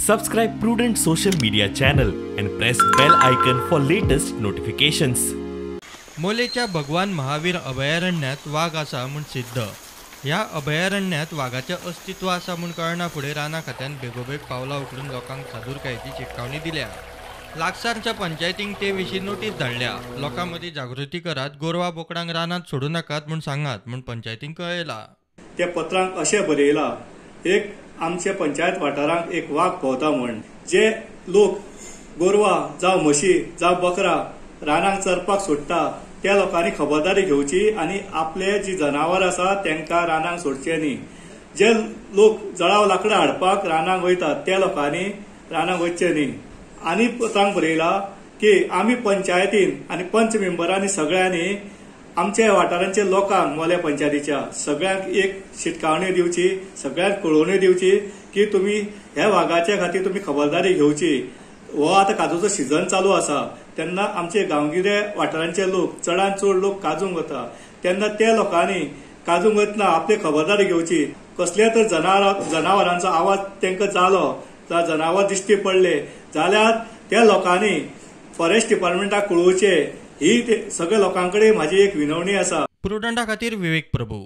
Subscribe Prudent Social Media channel and press bell icon for latest notifications. मोलेच्या भगवान महावीर अभयारण्यात वाग आसा म्हूण सिद्ध. ह्या अभयारण्यात वागाचें अस्तित्व आसा म्हूण कळना फुडें राना खात्यान बेगोबेग पावलां उखलून लोकांक सादूरकायेची शिटकावणी दिल्या. लागसारच्या पंचायतींक ते विशीं नोटीस धाडल्या. लोकां मदीं जागृती करात, गोरवां बोकडांक रानांत सोडूं नाकात म्हूण सांगात म्हूण पंचायतींक कळयलां. त्या पत्रांक अशें बरयलां, एक आमच्या पंचायत वाठारांत एक वाग भोंवता म्हण, जे लोक गोरवां जावं म्हशी जावं बकरां रानांक चरपाक सोडटा त्या लोकांनी खबरदारी घेवची आनी आपले जी जनावर आसा तांकां रानांक सोडचे न्ही. जे लोक जळाव लाकडां हाडपाक रानांक वयतात त्या लोकांनी रानांक वचचें न्ही. आनी पत्रांक बरयलां की आमी पंचायतीन आनी पंच मेंबरांनी सगळ्यांनी आमच्या वाठारांच्या लोकांक मोल्या पंचायतीच्या सगळ्यांक एक शिटकावणी दिवची, सगळ्यांक कळोवणी दिवची की तुमी ह्या वागाच्या खातीर तुमी खबरदारी घेवची. हो आतां काजूचो सिजन चालू आसा तेन्ना आमचे गांवगिरे वाठारांचे लोक चडान चड लोक काजूंक वता तेन्ना त्या लोकांनी काजूंक वतना आपली खबरदारी घेवची. कसल्या तर जनावरांचो आवाज तांकां जालो जावं जनावर दिश्टी पडले जाल्यार त्या लोकांनी फॉरेस्ट डिपार्टमेंटाक कळोवचें. ही सगळ्या लोकां कडेन म्हाजी एक विनवणी आसा. प्रुडंटा खातीर विवेक प्रभू.